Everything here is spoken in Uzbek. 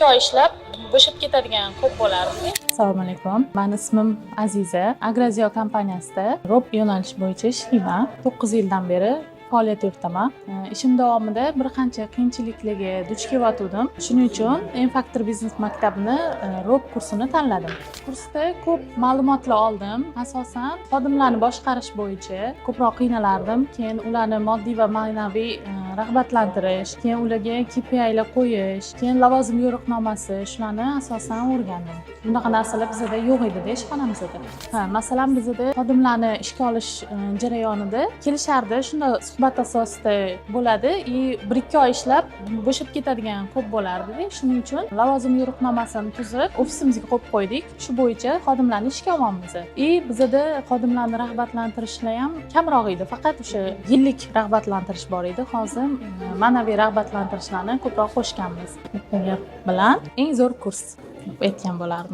1-2 oy ishlab bo'shab ketadigan ko'p bo'lardi. Assalomu alaykum, mani ismim Aziza. Agraziyo kompaniyasida РОП yo'nalishi bo'yicha ishlayman. 9 yildan beri faoliyat yuritaman. Ishim davomida bir qancha qiyinchiliklarga duch kelyotgandim. Shuning uchun M Factor biznes maktabini РОП kursini tanladim. Kursda ko'p ma'lumotlar oldim. Asosan xodimlarni boshqarish bo'yicha ko'proq qiynalardim. Keyin ularni moddiy va ma'naviy rag'batlantirish, keyin ularga KPIlar qo'yish, keyin lavozim yo'riqnomasi, shularni asosan o'rgandim. Bunaqa narsalar bizada yo'q edida ishxonamizda. Ha, masalan, bizada xodimlarni ishga olish jarayonida kelishardi, shunda suhbat asosida bo'ladi и 1-2 oy ishlab bo'shab ketadigan ko'p bo'lardida. Shuning uchun lavozim yo'riqnomasini tuzib, ofisimizga qo'yib qo'ydik. Shu bo'yicha xodimlarni ishga olyapmiz. И bizada xodimlarni rag'batlantirishlar ham kamroq edi, faqat o'sha yillik rag'batlantirish bor edi. Hozir ma'naviy rag'batlantirishlarni ko'proq qo'shganmiz. Bilan eng zo'r kurs deb aytgan bo'lardim.